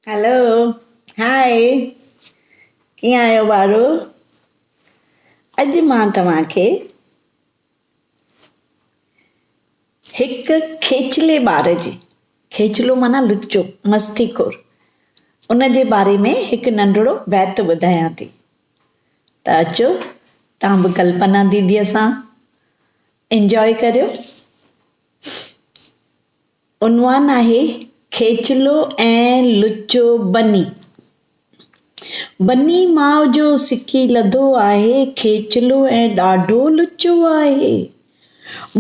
Hello high ڪيئن آهيو ٻارو اڄ مان توهان کي هڪ کيچلي ٻار جي کيچلو معنيٰ لچو مستي خور ان جي باري ۾ هڪ ننڍڙو بيت ٻڌايان ٿي ته اچو توهان به ڪلپنا ديديء سان انجوائي ڪريو عنوان آهي کيچلو ۽ لچو بني. بني ماء جو سکي لڌو آهي، کيچلو ۽ ڏاڍو لچو آهي.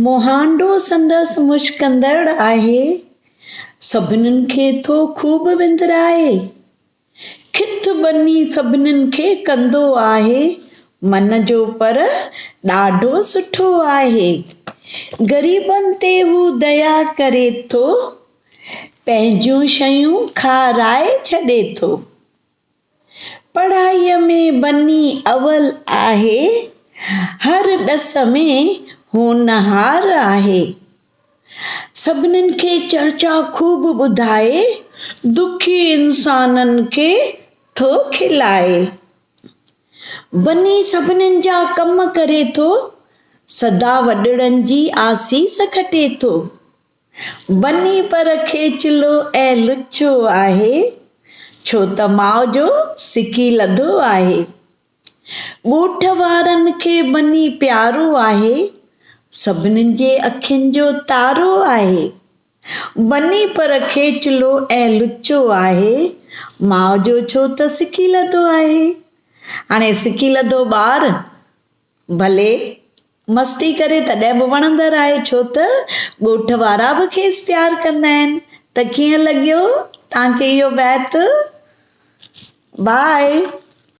مهانڊو سندس مشڪندڙ آهي، سڀنين کي ٿو خوب وندرائي. کٿ ٻني سڀنين کي ڪندو آهي، من جو پر ڏاڍو سٺو آهي. غريبن تي هو ديا ڪري ٿو، پنهنجون شيون کارائي ڇڏي ٿو. پڙهائيء ۾ بني اول آهي، هر ڏس ۾ هونهار آهي. سڀنين کي چرچا خوب ٻڌائي، دکي انسانن کي ٿو کلائي. بني سڀنين جا ڪم ڪري ٿو، سدا وڏڙن جي آسيس کٽي ٿو. بني پر کيچلو ۽ لچو آهي، ڇو ته ماء جو سڪي لڌو آهي. ڳوٺ وارن کي بني پيارو آهي، سڀنين جي اکين جو تارو آهي. بني پر کيچلو ۽ لچو آهي، ماء جو ڇو ته سڪي لڌو آهي. هاڻي سڪي لڌو ٻار ڀلي مستي ڪري تڏهن به وڻندڙ آهي ڇو ته ڳوٺ وارا به کيس پيار ڪندا آهن. ته ڪيئن لڳيو توهان کي اهو بيت؟ باء.